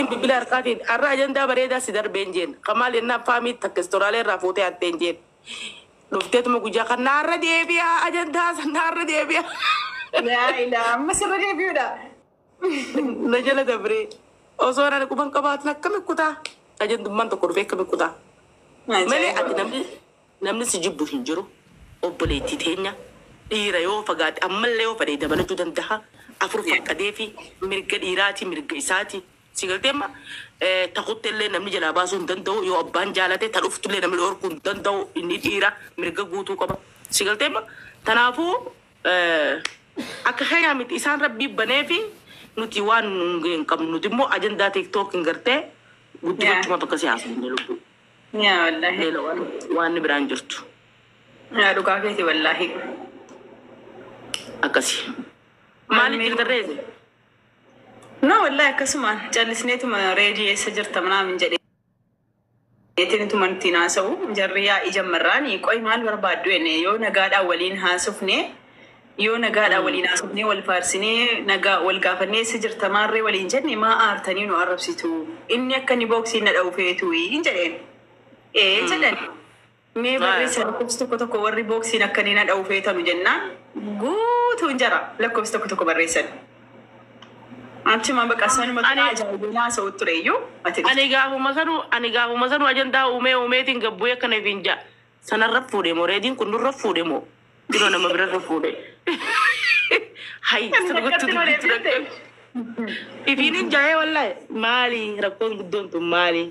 Reediin bilbila harkaatiin har'a ajandaa bareedaa si darbeen jeen. Kamaal jennaan faamii takka istoraalee irraa fuutee hatteen jeen. Dhufteetuma guyyaa kan naarra deebi'a ajandaa san naarra deebi'a. Laa ilaa amma sirra deebi'uudha. Na jala dabree osoo ani quban qabaatin akkami kutaa ajandummaan tokko dhufee akkami kutaa. Malee ati namni si jibbu hin jiru. Obboleettii teenya dhiira yoo fagaate ammallee yoo fedhe dabalachuu danda'a. Afur fakkadee fi mirga dhiiraati mirga isaati. Si galtee amma takutti illee namni jalaa baasuu hin danda'u yoo abbaan jaalate ta dhuftullee namni dhorkuu hin danda'u inni dhiira mirga guutuu qaba. Si galtee amma tanaafuu akka keenyaa miti isaan rabbii banee fi nuti waan hin qabnu nuti immoo ajandaa TikTok hin gartee guddifachuma bakka siyaasa hin lubbuu. Yaa wallaahi. Leela waan biraan jirtu. Yaa dhugaa keeti wallaahi. Akkasi. Maaliif jirta reeze? No wallaahi akkasumaan callisneetuma reedii eessa jirta manaamin jedhee. Eetinituma ittiin haasa'u jarri yaa'ii jammarraani qoy maal barbaaddu jenne yoo nagaadhaan waliin haasofne yoo nagaadhaan waliin haasofne wal faarsinee nagaa wal gaafannee eessa jirta maarree waliin jenne maa aartanii nu arrabsitu inni akka inni booksiin na dha'u feetu hin jedheen. Ee jedhan. Mee barreessa lakkoofsi tokko tokko warri booksiin akka inni na dha'u feetanu jennaan guutuun jara lakkoofsi tokko tokko barreessan. Achuma bakka sanuma ajaa'ibee haasa'u tureyyuu. Ani gaafuma sanuu ajandaa uumee uumeetiin gabbu'ee akkana ifiin ja'a. Sanarra fuudhe moo reediin kun nurra fuudhe moo yeroo nama birarra fuudhe. Hay sana gochuu dubbachuu ifiin hin jaa'ee wallaahi maali rakkoon guddoon tun maali?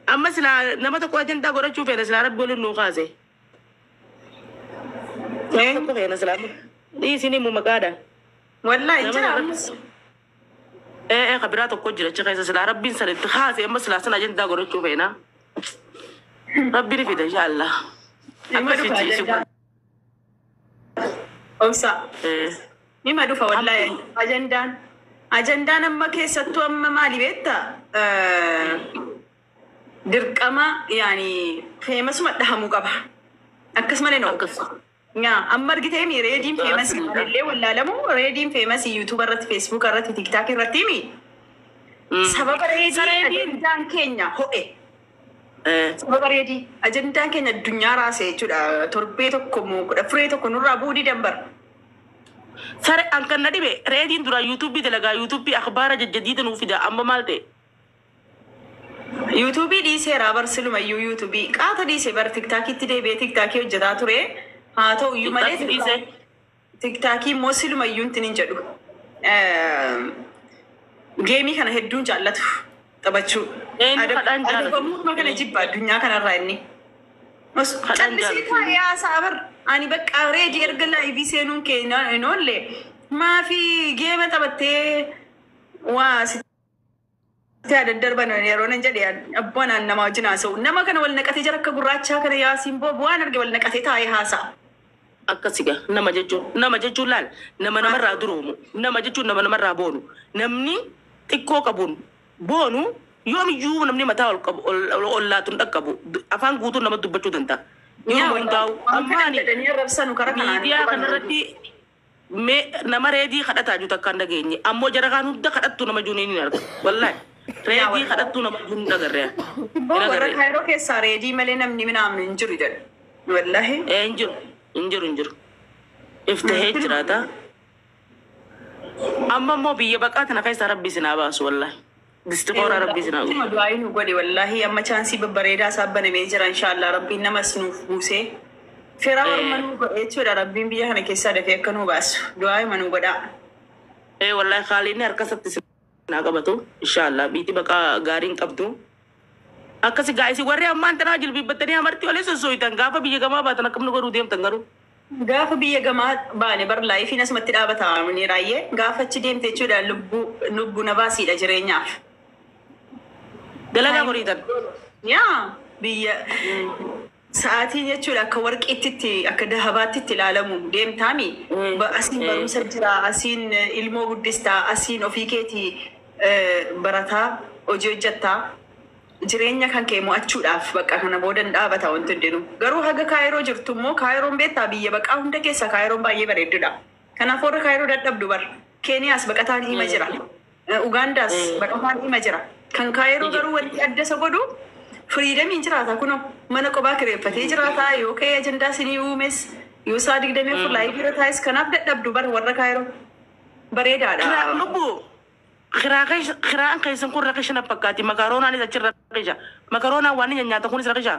Amma silaa nama tokko ajandaa godhachuu feena silaa rabbi waliin nuu kaase. Nama tokko feena silaa dhiisin himu maqaadha. Wallaahi Nama jira. Ee kabiraa tokko jira achi keessa silaa rabbiin san itti kaase amma silaa sana ajandaa godhachuu feena. Rabbi ni fida inshallah. Nima dhufa Akkasitti isi ajandaan. Obsa. Nima dhufa wallaahi ajandaan. Ajandaan amma keessattuu amma maali beektaa? Dirqama yaani famousuma dhahamuu qaba. Akkasumalee no. Akkas. Yaa amma argitee mi reediin famous illee wallaalamu reediin famous YouTube irratti Facebook irratti TikTok irratti mi sababa reedii Sareediin. Ajandaan keenya ho'e. Sababa reedii ajandaan keenya addunyaa raase jechuudha. Torbee tokko moo 14 tokko nurraa bu'uu didan bara. Sare an kan na dhibe reediin dura yuutuubii dalagaa yuutuubii akhbaara jajjadiida nuu fida amma maal ta'e? Yuutuubii dhiiseera bar silumayyuu yuutuubii qaata dhiise bar tiktaakitti deebi'ee tiktaakii hojjetaa ture. Haa ta'u iyyuu malee TikTokii dhiise? Tiktaakii immoo silumayyuu hin jedhu. Geemii kana hedduun jaallatu taphachuu. Eenyu kadhaan jaallatu? Adabamuuma kana jibba addunyaa kanarraa inni. Kadhaan Callisee jaallatu. taa'ee haasa'a bar. Ani bakka reedii erga live seenuun kee hin oolle maafi geema taphattee waa sitti daddarban yeroo nan jedhe abbaan aan nama wajjin haasa'u. Nama kana wal naqatee jara akka gurraachaa kana yaasiin boobu waan arge wal naqatee taa'ee haasa'a. Akkasi gaa nama jechuun laal nama namarraa duroomu nama jechuun nama namarraa boonu namni xiqqoo qabuun boonu yoomiyyuu namni mataa ol qabu ol laatu hin dhaqqabu afaan guutuun nama dubbachuu danda'a. Yeroo hundaa'u Waan kana amma ani jedhanii arrabsanu karaa kanaan. Miidiyaa kanarratti mee nama reedii kadhataa jiru takka hin dhageenye ammoo jara kaan hunda kadhattu nama jiru ni arga wallaahi reedii kadhattu nama jiru hin agarree. Boo warra Kaayiroo keessaa reedii malee namni minaamnu hin jiru jedhu. Wallaahi. Ee, hin jiru, hin jiru, hin jiru. Iftahee jiraata. Amma immoo biyya baqaa tana keessaa rabbi isin haa baasu wallaahi. Distiqoora rabbi isin haa godhu. Du'aa nu godhe wallaahi amma chance babbareedaa isaa banamee jira inshaallah rabbiin namas nuuf buusee. Fira warma nuu godhe jechuudha rabbiin biyya kana keessaa dafee akka nuu baasu. Du'aa nuu godhaa. Ee wallaahi haaliin harka isatti isin haa qabatu inshaallah biitti baqaa gaarii hin qabdu. Akkasi gaa isin warri ammaan tanaa jilbiibbattanii amartii olii sossooyitan gaafa biyya gamaa baatan akkam nu godhuu deemtan garuu? Gaafa biyya gamaa baane bar lifeiin asumatti dhaabata ni raayyee gaafa achi deemte jechuudha lubbuu lubbuu na baasiidha jireenyaaf. Dalagaa goriitan. Yaa biyya sa'aatiin jechuudha akka warqiitti akka dahabaatti itti ilaalamu deemtaami. Asiin barumsa jira, asiin ilmoo guddistaa, asiin ofii keetii barataa hojii hojjettaa. Jireenya kan kee mo'achuudhaaf bakka kana booda hin dhaabata wanti hundinuu. Garuu haga Kaayiroo jirtu immoo Kaayiroon beektaa biyya baqaa hunda keessa Kaayiroon baay'ee bareeddudha. Kanaaf warra Kaayiroo dadhabdu bar Keeniyaas baqataan hima jira. Ugaandaas baqataan dhima jira. Kan Kaayiroo garuu wanti adda isa godhu freedomiin jiraata kunoo mana qophaa kireeffatee jiraata yoo ka'ee ajandaa sinii uumes yoo isaa 24 live irra taa'es kanaaf dadhabdu bara warra Kaayiroo bareedaadha. Lubbu kiraan keessan kun rakisha na fakkaati makaroonaanis achirra rakisha makaroonaan waan inni nyaatan kunis rakisha.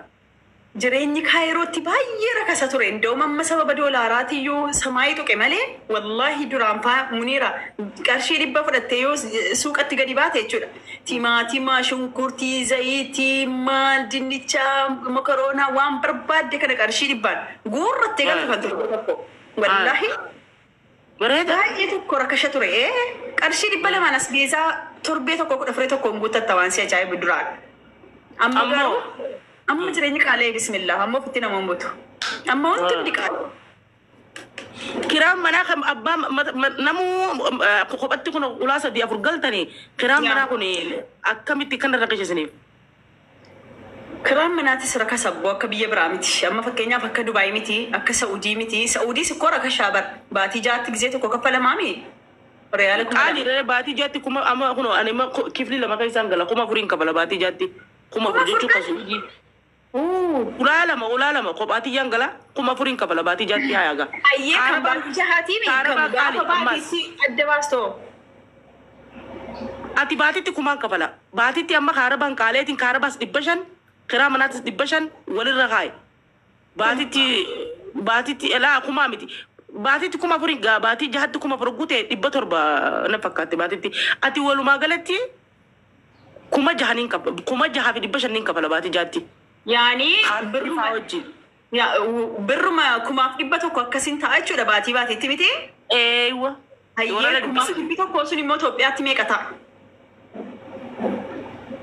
Jireenyi Kaayirootti baay'ee rakasa ture. Indoom amma sababa doolaaraatiyyuu samaayii tuqe malee wallaahi duraan faa muniira qarshii 100 fudhattee yoo suuqatti gadi baate jechuudha. Timaatima, shunkurtii, zayitii, maal, dinnicha, makaroonaa waan barbaadde kana qarshii 100n guurrattee galtu kan ture tokko. Wallaahi Bareeda. baay'ee tokko rakasha ture. Qarshii 200n as geessaa torbee tokko 14 tokkoon guuttatta waan si ajaa'ibu duraan. Amma garuu amma jireenyi qaala'ee bismillah amma ofitti nama hin butu. Amma wanti hundi qaala'e. Kiraan manaa kan abbaa namuu kophatti kun ulaa 3 4 galtanii kiraan manaa kun akkamitti kan rakkisisaniif? Kiraan manaatis rakasa abboo akka biyya biraa miti. Amma fakkeenyaaf akka Dubaay miti, akka Saudii miti. Saudiis ikkoo rakashaa bar baatii 6tti gizee tokko kaffalamaami. Reyaala 2000. Qaali baatii 6tti kuma amma kun ani kifli 2 keessaan gala 4000 kafala baatii 6tti. 4000 jechuun kan Saudii. Ulaa lama kophaatii yaan gala 4000 kafala baatii 6tti hayaga. Ayyee kan baatii 6tii mi kan gaafa baatiitti adda baastoo. Ati baatitti 1000 kafala. Baatitti amma kaarabaan qaaleetiin kaarabaas 500 kiraa manaatis 500 walirra kaaye. Baatitti elaa 1000 miti. Baatitti 4000 gaa baatii 6tti 4000 guutee 700 na fakkaatti baatitti. Ati walumaa galatti 6000 qaba 6500 kafala baatii 6tti. Yaani birruma 1100 akkasiin ta'a jechuudha baatii baatiitti miti? Eeywa. Hayyee 1100 sun immoo Itoophiyaatti meeqa ta'a?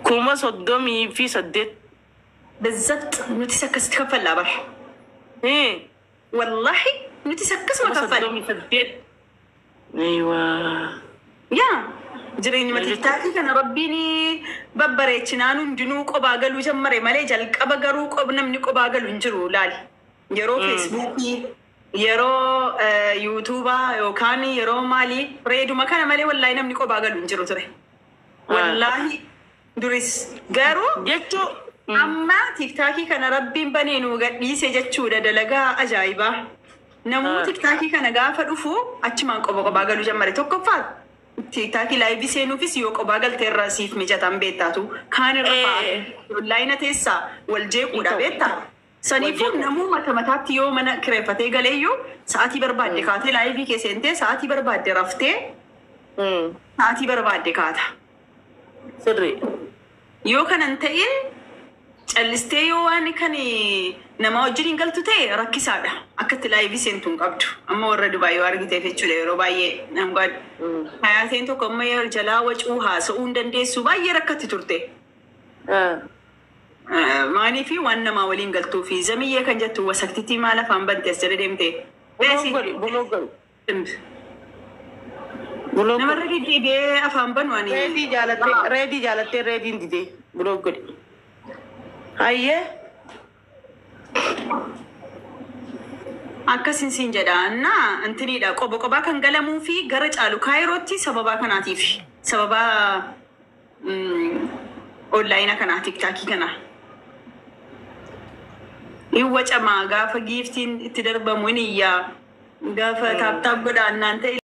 38,000. Bezzabt nutis akkasitti kaffallaa bara. Wallaahi nutis akkasuma kaffalla. 38. Eeywa. Yaa jireenya matiittaatii kana rabbiin babbareechinaan hundinuu qophaa galuu jammare malee jalqaba garuu namni qophaa galu hin jiru laali. Yeroo feesbuukii, yeroo yuutuubaa yookaan yeroo maalii reeduma kana malee wallaahi namni qophaa galu hin jiru ture. Wallaahi duris garuu jechuu amma tiktaakii kana rabbiin banee nu gadhiise jechuudha dalagaa ajaa'ibaa. Namuu tiktaakii kana gaafa dhufu achumaan qopha qophaa galuu jammare tokkoffaa. Tiktaakii laayivii seenuufis yoo qophaa galtee irraa siif mijatan beektaatu kaan irra fa'aa onlaayina teessaa wal jeequudha beektaa. Saniifuu namuu mata mataatti yoo mana kireeffatee galeeyyuu sa'aatii barbaadde kaatee laayivii kee seentee sa'aatii barbaadde raftee sa'aatii barbaadde kaata. Sirrii. Yoo kanan ta'in callistee yoo waan kan nama wajjin hin galtu ta'e rakkisaadha. Akka itti laayivii seentu hin qabdu. Amma warra Dubaay yoo argiteef jechuudha yeroo baay'ee namgaadha. Hayaateen tokko amma jalaa wacuu haasa'uu hin dandeessu baay'ee rakkatti turte. Maaliif waan namaa waliin galtuu fi zamiyyee kan jettu wasaktitti maal afaan bante as jala deemte. Namarra deddeebi'ee afaan banu ani. Reedii jaalattee reediin didee buloo godhi. Hayyee. Akkasin siin jedha annaa intiniidha qoba qobaa kan galamuu fi gara caalu Kaayirootti sababaa kanaatiif sababaa onlaayina kanaa tiktaakii kanaa. Hin wacamaa gaafa giiftiin itti darbamu hin iyyaa gaafa taaptaap godha annaan ta'e.